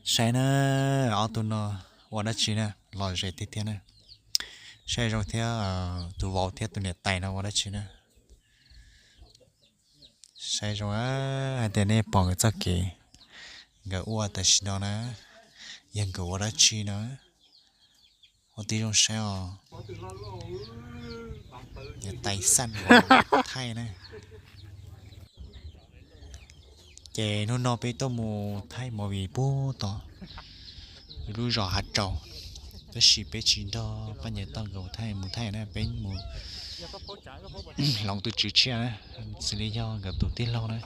Saib na, ob tug no ua dab tsi na, lom zem tiag tiag na. Saib zoo thiab, tus vauv thiab tus niam tais no ua dab tsi na. Saib zoo, hais tias nej pom nkawd txoj kev nkawd ua tam sim no na, yog nkawd ua dab tsi na. Ua tib zoo saib os. Niam tais xaj thaij na. Ces hnub no peb tuaj mus thaij movie pub tod, lub zos Hav Tsaus, tab sis peb tsis nrog Paj Nyiaj Toj nkawd thaij, mus thaij na, peb mus hloov tus tswv tshiab na, xws li yog nkawd tus tij laug na,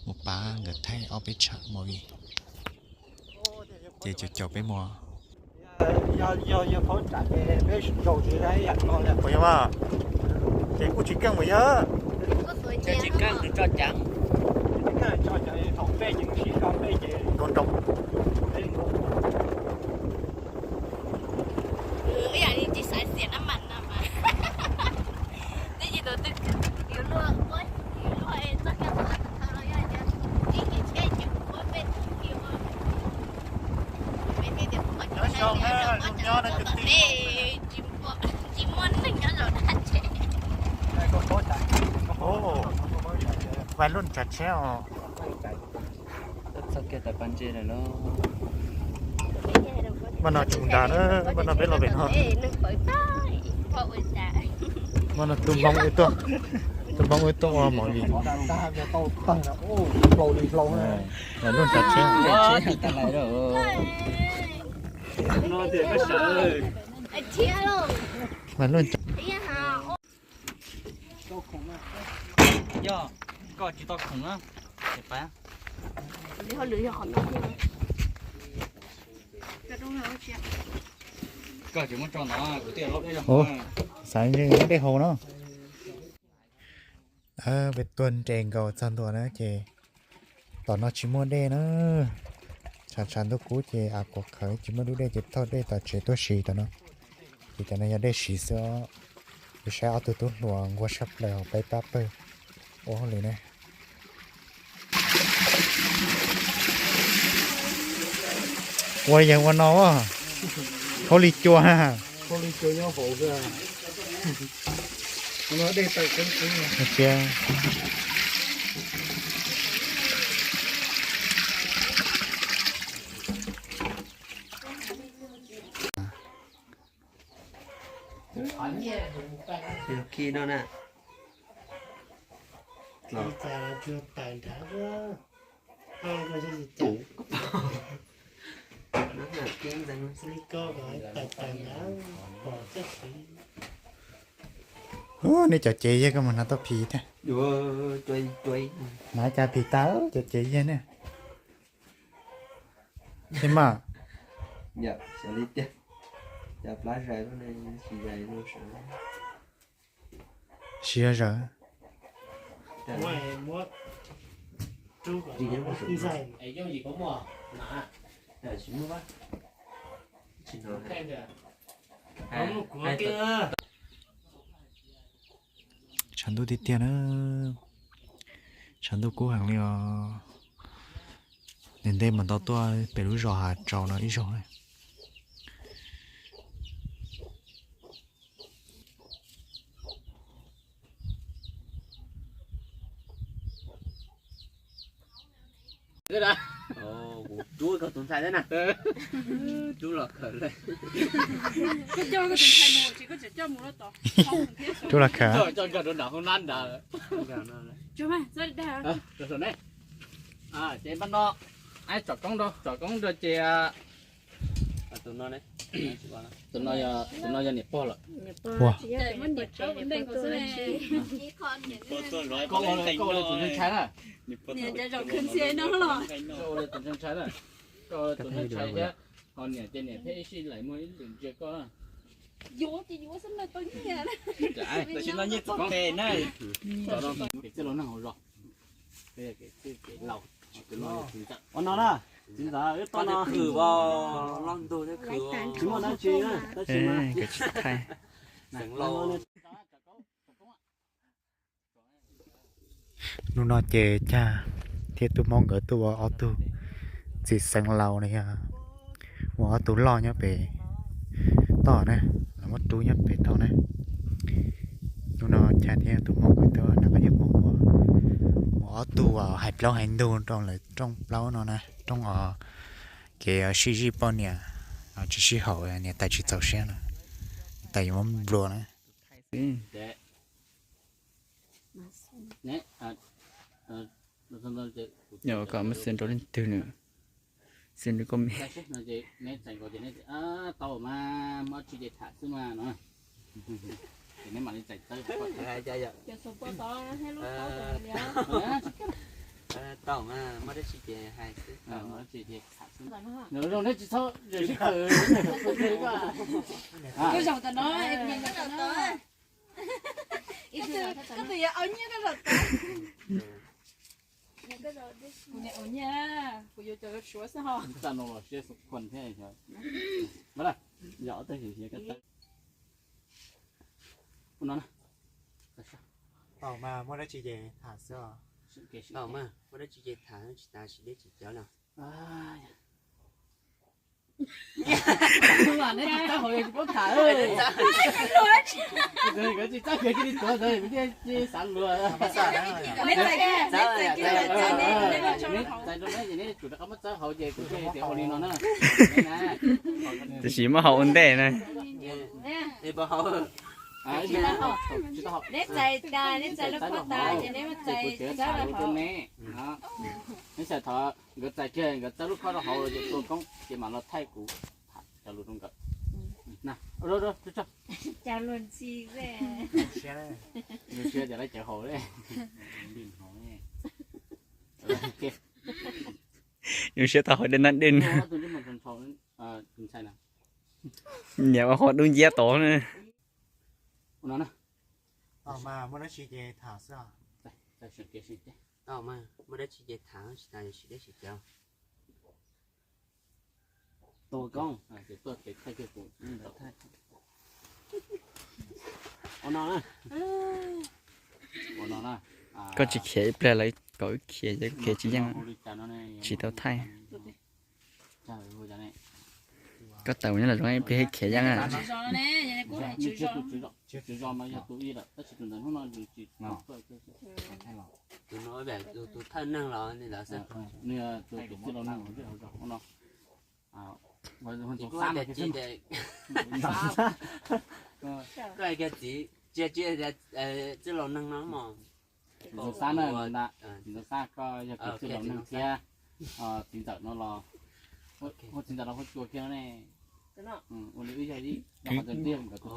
mus pab nkawd thaij ob peb tsham movie. Ces caum caum peb mus. Puas yog mas? Ces kuj tsis keej puas yog? Tsis keej, tso ceev. Nyob zoo na, zoo nyob na kwv tij. Vais lub tsav tsheb os. Mas no tsis mus nrad na, mas no peb los pem no. Mas no tus Hmoob wb tuaj, tus Hmoob wb tuaj ua movie. Vais lub tsav tsheb. Vais lub Yog koj tsis tau khoom na, ces pab. Koj tsis muab tso no, kuv twb laub dej zog. Xav muab dej haus no. Peb tuaj nres nkaus txog ntua na ces tom no tsis muaj dej na. Tshav tshav ntuj kub ces av quav qhawv tsis muaj lub dej ces thauj dej tom tsev tuaj siv tom no. Ces cov no yog dej siv xwb os. Kuv saib ob tug tub hluas nquag tshaj plaws hauv peb pab pawg ua hauj lwm na. Ua li yog ua no, khaub lig cua. Khi no na. Ub, nej cov cev yog koj mus hnav tau phim thiab. Hnav cas phim tag cov cev yog ne. Mas siv zog. Tshav ntuj tiag tiag na. Tshav ntuj kub heev li os. Ntev ntev mam tau tuaj pem lub zos Hav Tsaus no ib zaug na. Kuv rub koj tus ntxhais thiab na. Rub los khawm lawm. Rub los khawm. Coj nkag rau nram hoob nab nrad. Ces npaj no, tsom koob rau, tsom koob rau ces tus no, tus no yog niam pog lawm. Koj ua tus ntshai na. Koj ua tus ntshai na. Koj ua tus ntshai thiab. Ho niam ces niam pheej ib sij laim muag ib lwm ntsia koj. Tam sim no nyiaj txog pem na. Txoj loj neeg hauv zos. Ua no na, txiv ntxawm, wb toj no. Khwm os, loj ntug thiab khwm os. Tsis muaj dab tsi na, tab sis mas xeev laus. Hnub no ces Cag thiab tub Hmoob nkawd tuaj ua ob tug Txiv xeev laus no yog ua ob tug loj nyob pem toj na, lawv muab rub nyob pem toj na. Hnub no Chaj thiab tus Hmoob kuj tuaj nrog peb Hmoob ua, ua ob tug hais plaub hais ntug rau lawv rooj plaub no na, rooj os, kev sib zij poj niam tsis sib haum, niam tais tsis txaus siab no, niam tais yuav muab nplua na. Kom muab xia rau leej twg nws, xia rau koj me. Tau mas, muab tsis ces tham xwb mas no. Ces neb mam li txais tawb. Tau mas, muab dab tsi ces hais xwb. Zoo neb tsis txhob sib kawm. Koj zaum tom no, koj tus yuav ua nyiaj koj zaum tod. Kuv niam ua nyiaj, kuv yuav cov suav xwb ho. Txaj no los siab xu khuan thiab. Tau mas, muaj dab tsi ces tham xwb os. Tau mas, muaj dab tsi ces tham, tsis tas sim deb tsis cawv los. Neb tsis txawb hauv, tsis paub tham. Nkawd tsis txawb, nkawd cia li tuav ntawd, kuv thiaj xav luag. Neb txais rau neb ces neb tsum rov qab muab txawb hauv ces kuv thiaj tias ua li no na. Tiam sis muab hau ua ntej na. Neb txais tas, neb txais lub khob tas ces neb muab txais txawb rau hauv. Neb xav thov nkawd txais kiag, nkawd txawb lub khob rau hauv ces tua koob ces mam los thaij kuv cov lus rau nkawd. Cas luag ntxhi, zoo siab ces lawv cawv haus. Zoo siab tau hauv dej nab dej. Niam ua qhov dub nciab tod na. Tau mas, muaj dab tsi ces tham, tsis tas sim deb sim cawv. Koj tsis khiav ib pliag lawv kom wb khiav ces koj khiav tsis yeej, tsis tau thaij. Koj tawm mus nyob los zoo ib pliag khiav yeej. Tus no tus thawj neeg los li ntawd xwb. Koj hais kiag txiv, tsis hais txiv, txwj laus neeg no mog. Txiv Ntxoov Xab na, Txiv Ntxoov Xab koj yog kev txwj laus neeg thiab. Txiv ntxawm no los, hu txiv ntxawm los hu cua kiag ne. Ua li wb yog ib,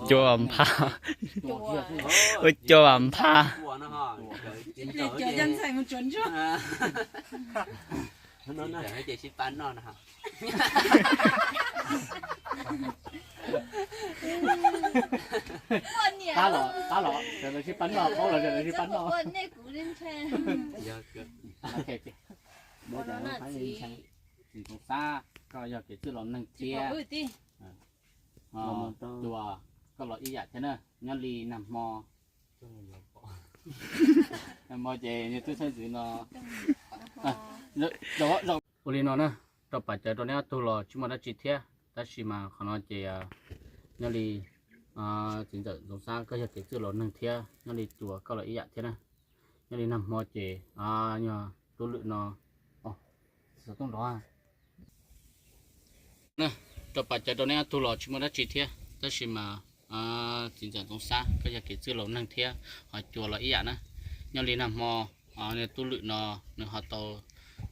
cua npha, ua cua npha. Ces sib pab noj no. Tab los, tab los, sawv daws sib pab noj, paub los sawv daws sib pab noj. Txiv Ntxoov Xab, koj yog kev txwj laus neeg thiab. Cua, koj los ib yam thiab na, nyob li nag hmo. Nag hmo ces niag tub xeeb ntxwv no. Ua li no na, rau pam cawv rau neb ob tug los tsis muaj dab tsi thiab, tab sis mas qhov no ces nyob li txiv ntxawm Ntxoov Xab koj yog kev txwj laus neeg thiab, nyob li cua koj los ib yam thiab na. Nyob li nag hmo ces yog tub lwm no, rau pam cawv rau neb ob tug los tsis muaj dab tsi thiab, tab sis mas txiv ntxawm Ntxoov Xab koj yog kev txwj laus neeg thiab, ho cua los ib yam na. Nyob li nag hmo tub lwm no nws ho tau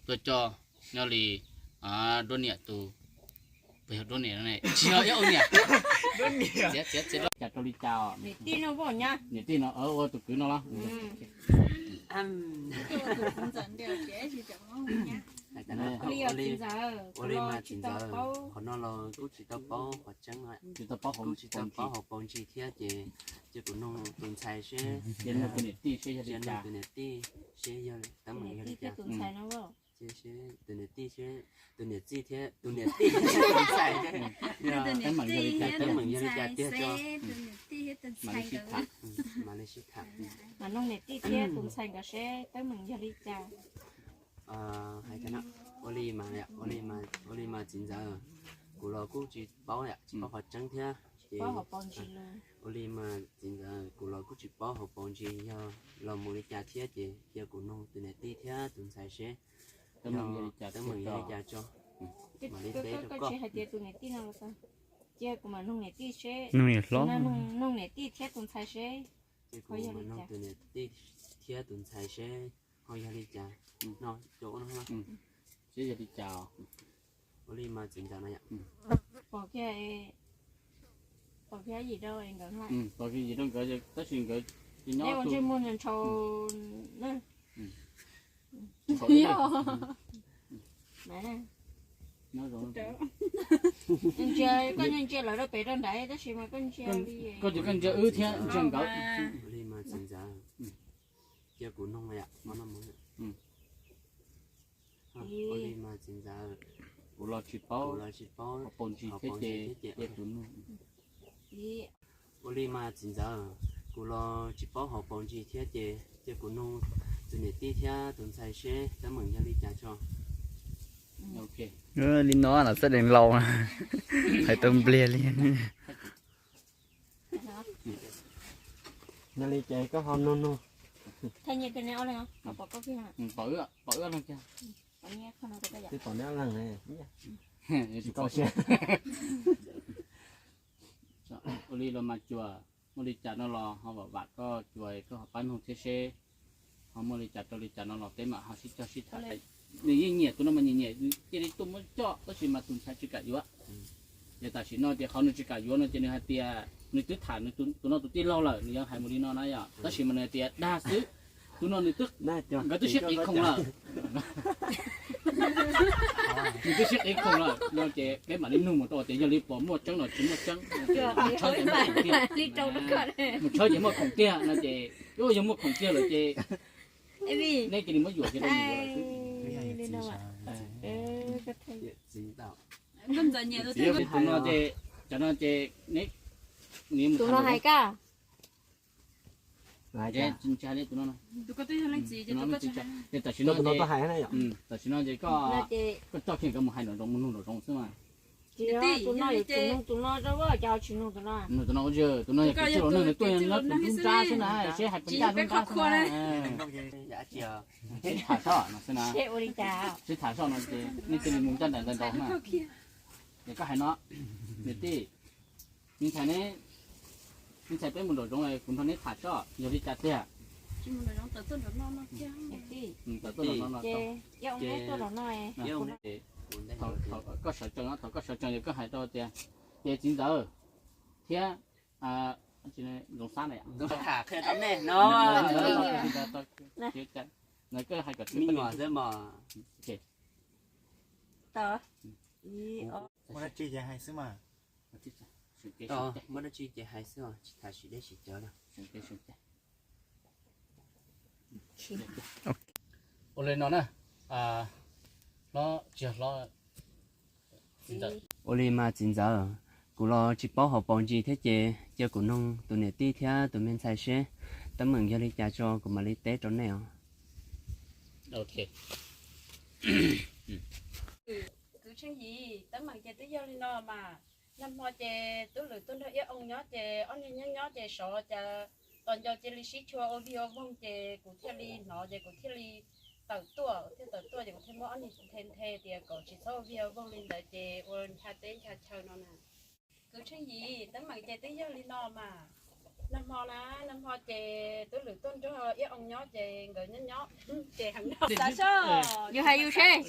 tuaj coj nyob li duab niam tus, puas yog duab niam ne? Tsis yog, ib ua niam. Txiav, txiav, txiav, cas rau li cas os? Niam tij no, ua tus kwv no los? Ua li mas txiv ntxawm, qhov no los kuj tsis tau paub qhov tseeb, kuj tsis tau paub hauv paus ntsis thiab ces cia kuv nug tus ntxhais seb, cia nug tus niam tij seb yog li cas, tus niam tij seb yog teeb meem yog li cas. Tus niam tij, tus niam tij thiab tus niam tij, tus ntxhais, teeb meem yog li cas tiag tso. Mam li sib tham, mam li sib tham. Mas nug niam tij thiab tus ntxhais nkawd seb teeb meem yog li cas. Hais tias no, Ua li mas, ua li mas txiv ntxawm, kuv los kuj tsis paub yom, tsis paub qhov tseeb thiab ces ua li mas txiv ntxawm, kuv los kuj tsis paub hauv paus ntsis yog los mus li cas thiab ces cia kuv nug tus niam tij thiab tus ntxhais seb teeb meem yog li cas tso, mam li teb rau koj. Hais tias tus niam tij no los cia kuv mam nug niam tij seb, nug niam tij thiab tus ntxhais seb, ces kuv mam nug tus niam tij thiab tus ntxhais seb ho yog li cas no. Seb yog li cas. Ua li mas txiv ntxawm no yom. Pom kiag, pom kiag yim rau nkawd, pom kiag yim rau nkawd tab sis nkawd nyob ua ntsej muag ntshaus na. Ntsia, koj ntsia lawv rau pem rau nrad tab sis mas koj ntsia li, koj ntsia wb thiab ntsia nkawd. Ua li mas txiv ntxawm, cia kuv nug yom. Ua li mas txiv ntxawm, kuv los tsis paub, kuv los tsis paub hauv paus ntsis thiab ces cia kuv nug. Ua li mas txiv ntxawm, kuv los tsis paub hauv paus ntsis thiab ces cia kuv nug tus niam tij thiab tus ntxhais seb teeb meem yog li cas tso. Li no los xab dees laus hais tau npliag li. Yog li ces koj ho nug nug. Twb pom neb leeg, tsis tau siab. Ua li los mas cuag, muaj li cas no los ho vam vam koj cuag koj ho pab nug thiab seb ho muaj li cas rau li cas no los peb mam ho sib cog sib tham. Nws yeej nyiam tus no mas nyiam nyiam, cia li tuaj muab coj tab sis mas tus ntxhais tsis kam yuav. Ces tam sim no ces qhov nws tsis kam yuav no ces nws hais tias nws twb tham tus no tus tij laug lawm, nws yuav hais mus li no na yom, tab sis mas nws hais tias dag xwb. Tus no nws twb, nkawd twb sib qiv khoom lawm. Nws twb sib qiv khoom lawm no ces peb mam li nug mus rau tias yog li puas muaj tseeb los tsis muaj tseeb. Mus tshawb ces muaj khoom tiag no ces, yog muaj khoom tiag lawm ces neb cia li muab yuam ces rau nws yuav lawm xwb. Tus no ces, cov no ces neb, tus no hais koj. Ces tam sim no, tam sim no ces koj, koj coj kiag nkawd mus hais nraum zoov, mus nug nraum zoov xwb mas. Tus no, tus no ua, tus no yog kwv tij laus neeg, nws tuaj nyob tus nruab nrab xwb na, seb hais puas ncaj nruab nrab xwb na. Sib tham soj no xwb na. Sib tham soj no ces nej cia li mus ncaj nraim ntawd nraud na. Es koj hais no, niam tij, me ntxhais ne, me ntxhais peb mus nraum zoov kuv nrog neb tham soj yog li cas tiag. Tawm tuaj nraum no no. Koj sawv tsees, thaum koj sawv tsees yog koj hais rau tias, ces txiv ntxawm thiab Zoov Xab na, koj hais kom muaj dab tsi ces hais xwb mas. Muaj dab tsi ces hais xwb, tsis tham sim deb sim cawv li. Ua li no na, hlob, tsis yog hlob, ua li mas txiv ntxawm, kuv los tsis paub hauv paus ntsis thiab ces cia kuv noog tus niam tij thiab tus me ntxhais seb teeb meem yog li cas tso kuv mam li teb rau nej os. Kwv Tsheej Yim, teeb meem ces twb yog li no mas, nag hmo ces Tub Lwm tuaj nrog Iab Oo nyob ces ob niag nyob nyob ces sov cas tos nco cia li sib tshua ua vig ua voog ces kuv thiaj li hnov ces kuv thiaj li tawm tuaj, thiaj tawm tuaj ces kuv thiaj muab ob niag nthe nthe tias kom tsis txhob ua vig ua voog li ntawd ces ua ncha teb ncha chaw no na. Kwv Tsheej Yim, teeb meem ces twb yog li no mas, nag hmo na, nag hmo ces Tub Lwm tuaj nrog Iab Oo nyob ces nkawd nyob nyob ces heev no. Xav soj, yus hais yus seb.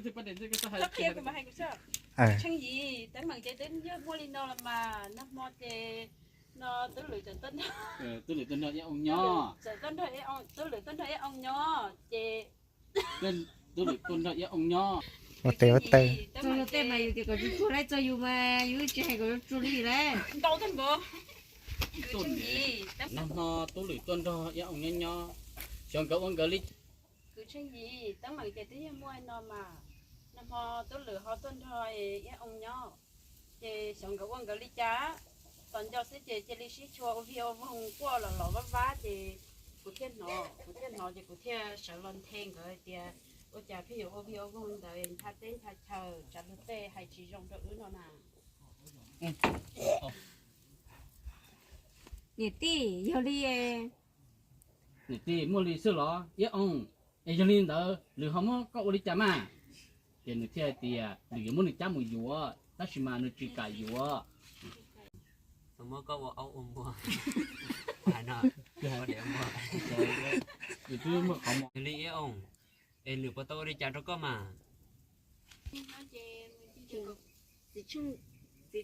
Kwv Tsheej Yim, teeb meem ces twb yog muaj li no los mas, nag hmo ces no Tub Lwm txawm tuaj nrog, Tub Lwm tuaj nrog Iab Oo nyob, Tub Lwm tuaj nrog Iab Oo nyob ces, Tub Lwm tuaj nrog Iab Oo nyob. Ua tes ua taw. Txog tej mas yus tias kom tsuag tsuag lauj, txog yus mas yus tsis hais kom tsuag li lauj. Nag hmo Tub Lwm tuaj nrog Iab Oo nyob nyob, xyov nkawd ua nkawd li. Kwv Tsheej Yim, teeb meem ces twb yog muaj no mas, nag hmo Tub Lwm ho tuaj nrog Iab Oo nyob, ces xyov nkawd ua nkawd li cas, tos nco xwb ces cia li sib tshua ua vig ua voog quaj los los vab vab ces kuv thiaj hnov, kuv thiaj hnov ces kuv thiaj sawv los nthe nkawd hais tias Ua cas pheej yuav ua vij ua voog li ntawd, ncha teb ncha chaw, tsam luag tej hais tsis zoo rau wb no na. Niam tij, yog li, niam tij, muaj li xwb los Iab Oos? Es yog li ntawd Lwm ho muab koj ua li cas mas? Ces nws thiaj hais tias Lwm yuav muab nws cab mus yuav, tab sis mas nws tsis kam yuav. Tau muab koj ua aub ua npua. Hais no, ua dev ua npua. Yog li Iab Oos, es Lwm puas tau ua li cas rau koj mas? Txiv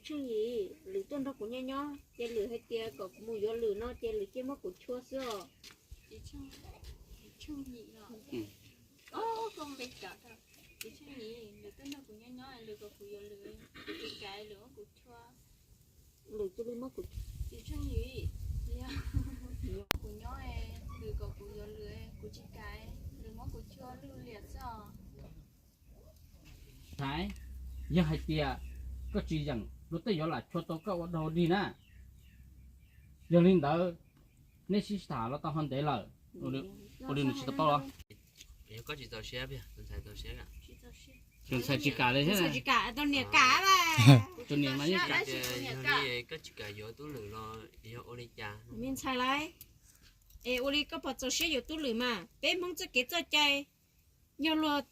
Tsheej Yim, Lwm tuaj nrog kuv nyob nyob ces Lwm hais tias kom kuv mus yuav Lwm no ces Lwm cia muab kuv chua xwb os. Txiv Tsheej Yim, Lwm tuaj nrog kuv nyob nyob, Lwm kom kuv yuav Lwm, kuv tsis kam, Lwm muab kuv chua. Lwm cia li muab kuv, Txiv Tsheej Yim, kuv nyob, Lwm kom kuv yuav Lwm, kuv tsis kam, Lwm muab kuv chua lwj liam xwb os. Ntxhais, yog hais tias koj tsis yeem, luag tej yuav lam chua tau koj ua dog dig na. Yog li ntawd, neb sib tham los tau ho ntev lawm, ua li nws tsis tau paub los? Yog koj tsis txaus siab, tus ntxhais txaus siab, tus ntxhais tsis kam li thiab. Tsis kam, tus niam kam. Tus niam mas yeej kam. Koj tsis kam yuav Tub Lwm los yog ua li cas? Me ntxhais lauj, es ua li koj puas txaus siab yuav Tub Lwm mas? Peb Hmoob txoj kev txoj cai, yog luag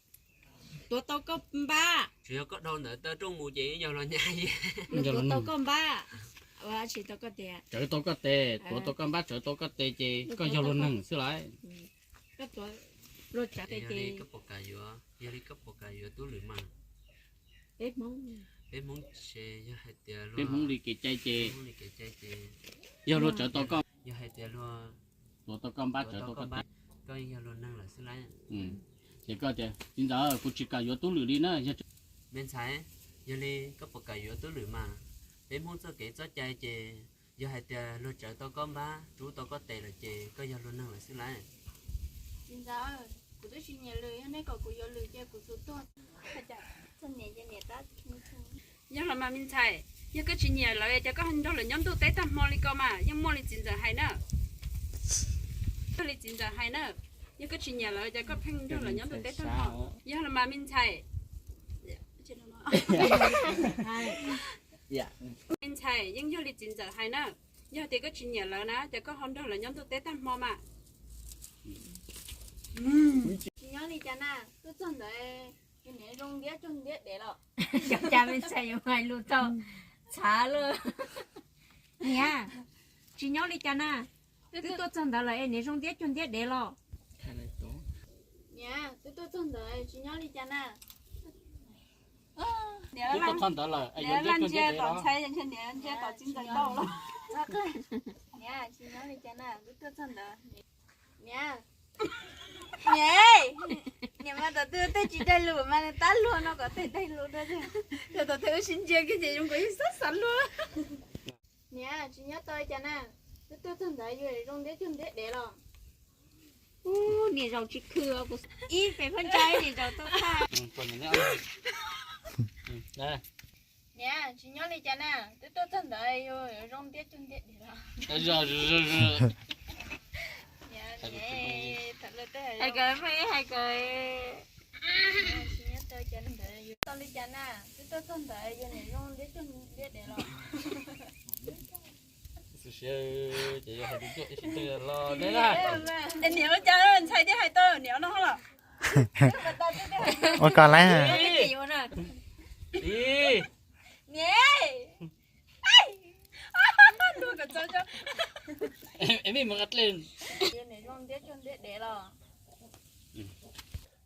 tuav tau koj npab, tsuas yog koj dhau ntawm taw rooj mus ces yog luag nyab, luag tuav tau koj npab, tsis tau koj tes, tsawv tau koj tes, tuav tau koj npab, tsawv tau koj tes ces koj yog luag neeg xwb lauj. Koj tuav luag tsawv tes ces, yog li koj puas kam yuav Tub Lwm mas? Peb Hmoob, peb Hmoob ces yog hais tias peb Hmoob li kev cai ces, Hmoob li kev cai ces yog luag tsawv tau koj, yog hais tias luag tuav tau koj npab, tsawv tau koj tes, koj yog luag neeg lawm xwb lauj. Ces koj tias, txiv ntxawm, kuv tsis kam yuav Tub Lwm li na. Me ntxhais, yog li koj puas kam yuav Tub Lwm mas? Peb Hmoob txoj kev txoj cai ces yog hais tias luag tsawv tau koj npab, rub tau koj tes lawm ces koj yog luag neeg lawm xwb lauj. Txiv ntxawm, kuv twb tsis nyiam Lwm, yog nej kom kuv yuav Lwm ces kuv txhob tuag. Yog los mas me ntxhais, yog koj tsis nyiam lawv ces koj nrog lawv nyob ntuj teb tag hmo li ko mas, yeej muaj li txiv ntxawm hais na. Muaj li txiv ntxawm hais na, yog koj tsis nyiam lawv ces koj pheej nrog lawv nyob ntuj teb tag hmo. Yog los mas me ntxhais, me ntxhais, yeej yog li txiv ntxawm hais na, yog tias koj tsis nyiam lawv na ces koj ho nrog lawv nyob ntuj teb tag hmo mas. Tsis nyob li cas na, twb txog ntawd, niam zoo ntiab cuag ntiab dev los. Cas me ntxhais yuav hais lus tau txhav luaj. Niam, tsis nyob li cas na, twb tuaj txog ntawd lawm es niam zoo ntiab cuag ntiab dev los. Niam, twb tuaj txog ntawd tsis nyob li cas na. Twb tuaj txog ntawd lawm es yuav ntiab cuag ntiab dev los. Niam, tsis nyob li cas na, twb tuaj txog ntawd. Niam, niam, niam mas tom twg tej tsis daig lus mas nws tab luag no kom tej daig lus rau, rau tom twg wb sib ntsia kiag ces zoo nkaus ib xav xav luag. Niam, tsis nyob tau li cas na, twb tuaj txog ntawd yus zoo ntiab cuag ntiab dev los. Ub, niam zaum tsis khw os, kuv ib pem phab ntsa niam zaum tuaj thaj. Niam, tsis nyob li cas na, twb tuaj txog ntawd yus zoo ntiab cuag ntiab dev los. Hais kawg, hais kawg. Tsis nyob tau li cas na, twb tuaj txog ntawd yus niam zoo ntiab cuag ntiab dev los. Niam ua cas ntxhais thiaj hais tau niam no los? Ua koj lawm. Niam,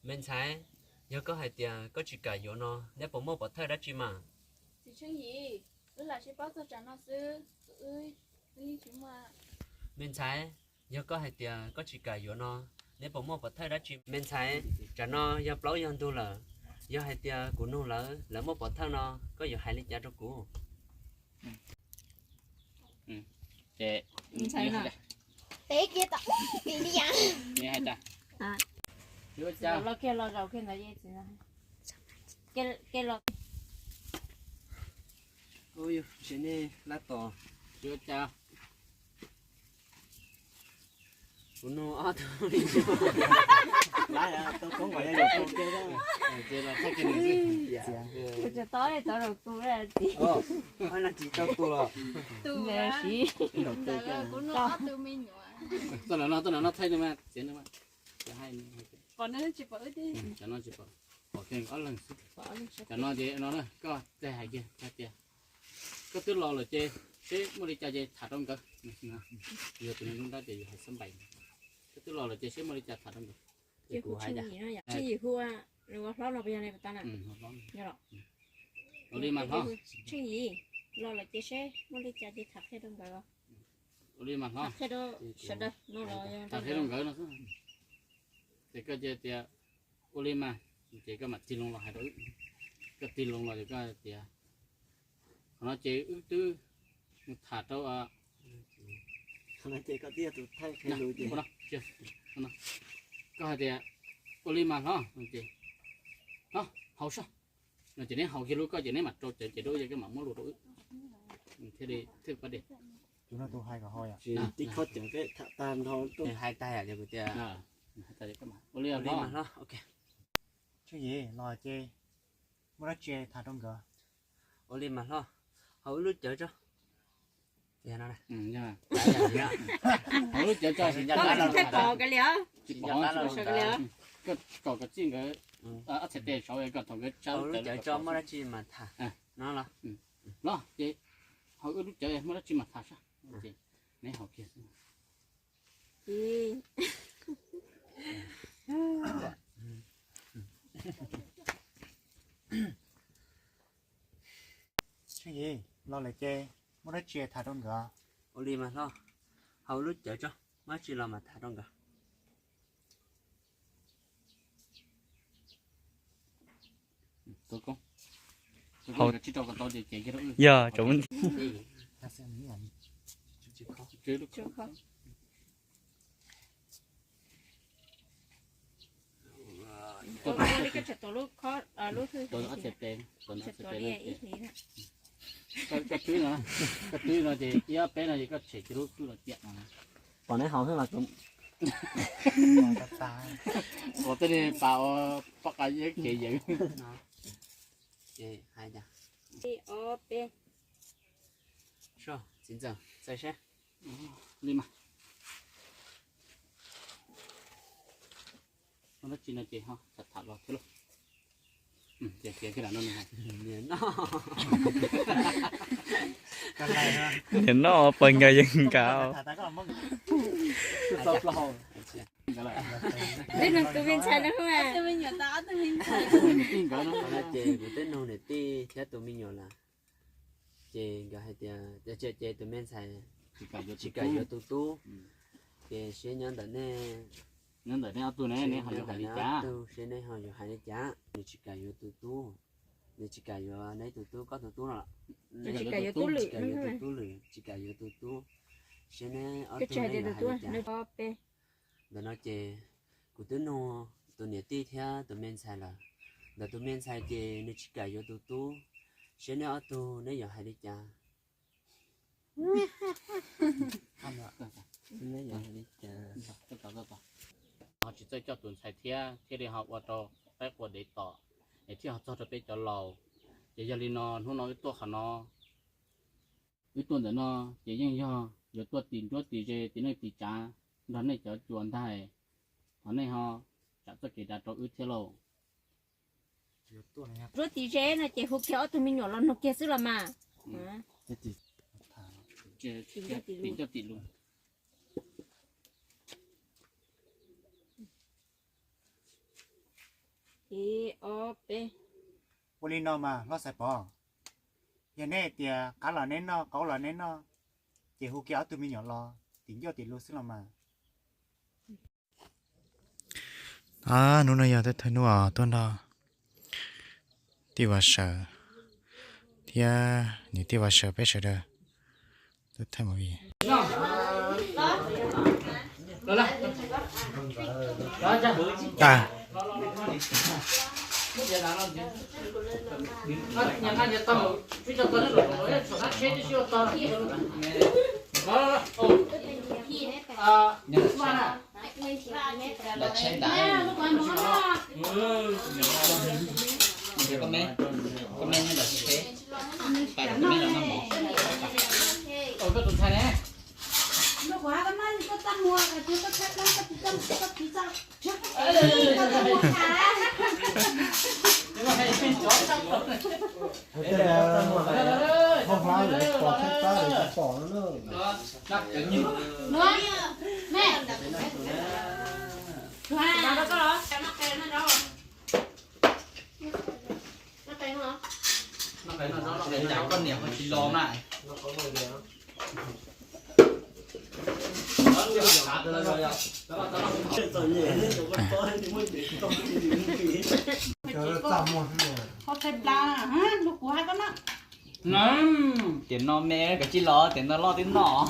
me ntxhais, yog koj hais tias koj tsis kam yuav no, neb puas muaj pov thawj dab tsi mas? Txiv Tsheej Yim, wb lam sib paub txog tsam no xwb, wb, wb yeej tsis muaj. Me ntxhais, yog koj hais tias koj tsis kam yuav no, neb puas muaj pov thawj dab tsi? Me ntxhais, tsam no yog plaub yog ntug lawm, yog hais tias kuv nug lawv, lawv muaj pov thawj no, koj yuav hais li cas rau kuv? Ces peb kiag tom, peb kiag. Los kiag los zaum kiag ntawd, tsis nej lab tos. Kuv nug ob tug me nyuam. Lawv tau koob kom yog yus tau kiag, ces los thaij kiag nws xwb. Kuv tsis tau, tau rau kuv txiv. Ob no tsis tau tus los. Tus siv. Kuv nug ob tug me nyuam. Tuaj no, tuaj no thaij nws mas, txiav nws mas. Pom nws tsis pom wb thiab. Cov no tsis pom. Pom kiag ob leeg xwb. Cov no ces no na, koj txawj hais kiag hais tias koj twb los lawm ces seb muaj li cas ces tham rau nkawd. Yog tus neeg nruab nrab ces yus hais xab npais. Koj twb los lawm ces seb muaj li cas tham rau nkawd. Ces kuv hais tias Tsheej Yim hu, nws ua hlob no puas yog ne, puas tau na? Yog los. Ua li mas hlob. Tsheej Yim, los lawm ces seb muaj li cas ces tham qhia rau nkawd. Ua li mas hlob. Tham qhia rau sawv daws no los yog tham qhia rau nkawd no xwb. Ces koj cia tias ua li mas, ces koj mam tig loo los hais rau wb. Koj tig loo los ces koj tias, qhov no ces wb twb mus tham rau, qhov no ces koj twb yog tus thaij qhia lus ces, koj hais tias ua li mas hlob, ces hlob haus soj no ces neb haus kiag lub koj ces neb mam rau cawv ces rau wb ces koj mam muab lus rau wb thiaj li thwj pab dej. Tus no tus hais kom haus yom. Tib khob cawv peb tham tag nrho, hais tag yom, ces kuv tias ua li mas hlob. Tsheej Yim, los ces muaj dab tsi tham rau nkawd. Ua li mas hlob, haus wb lub cawv tso. Haus lub cawv tso. Tsis pom, tsis pom. Koj kom koj txij nkawd ob txhais tes saud, koj thaum nkawd tsa lub cawv tso, muaj dab tsi mas tham no los. Los ces haus wb lub cawv, muaj dab tsi mas tham saib. Neb haus kiag xwb. Tsheej Yim, los lawm ces muaj dab tsi tham rau nkawd. Ua li mas hlob, haus lub cawv tso, muaj dab tsi los mas tham rau nkawd. Yog, koj twb no, koj twb no ces ib ob peb no ces koj tshem kiag lub kwj los tiam no. Pom neb haus xwb mas kuv ua tej niag pas ua poj qa yeeb kev yeev. Ces hais tias, ib ob peb, txiv ntxawm txais seb. Li mas, muaj dab tsi no ces ho tham tham los thiab lauj. Ces tias kiag lam no nws hais, niam no, niam no pas nkawd yeej nkawd. Twb nug tus me ntxhais no, twb nug niam tij thiab tus me nyuam lawm. Ces nkawd hais tias, ces tus me ntxhais tsis kam yuav tus tub, ces seb nyob ntawm nej, nyob ntawm nej ob tug ne, neb ho yuav hais li cas, seb neb ho yuav hais li cas, nws tsis kam yuav tus tub, nws tsis kam yuav neb tus tub, koj tus tub no, tsis kam yuav tus tub lwm, tsis kam yuav tus tub, seb neb ob tug ne yuav hais li cas. Ntawm no ces kuv twb nug tus niam tij thiab tus me ntxhais lawm. Ntawm tus me ntxhais ces nws tsis kam yuav tus tub, seb neb ob tug neb yuav hais li cas. Ho tsis txawj coj tus ntxhais thiab, thiaj li ho ua rau qaib qua dev tom, es thiaj ho txog rau peb cov laus. Ces yog li no hnub no wb tuaj qhov no, wb tuaj ntawm no ces yeej yog yuav tuaj tis nruab tis ze, tis neej tis tsav nrog nej cov cua ntag, ho nej ho tsam txoj kev dav rau wb thiab lauj. Nruab tis ze no ces hu kiag ob tug me nyuam los nug kiag xwb los mas. Tim coj tim lus. Ib ob peb. Ua li no mas hlob Xaiv Pov, yog neb tias qab los neb noj, qaub los neb noj, ces hu kiag ob tug me nyuam los tim ncauj tim lus xwb los mas. Hnub no yog thawj hnub os, tuaj nrog tij Vaj Sawm thiab niam tij Vaj Sawm peb sawv daws tuaj thaij movie. Nram tsheb nrad. Koj me, koj me nyob nram tsheb. Pais kom koj me los noj mov. Ua koj tus ntxhais ne. Hauv hlab pom tsheb tab pom no na. Koj niam ho tsis los na. Tiam no me kav tsij los, tiam no loj twb noj.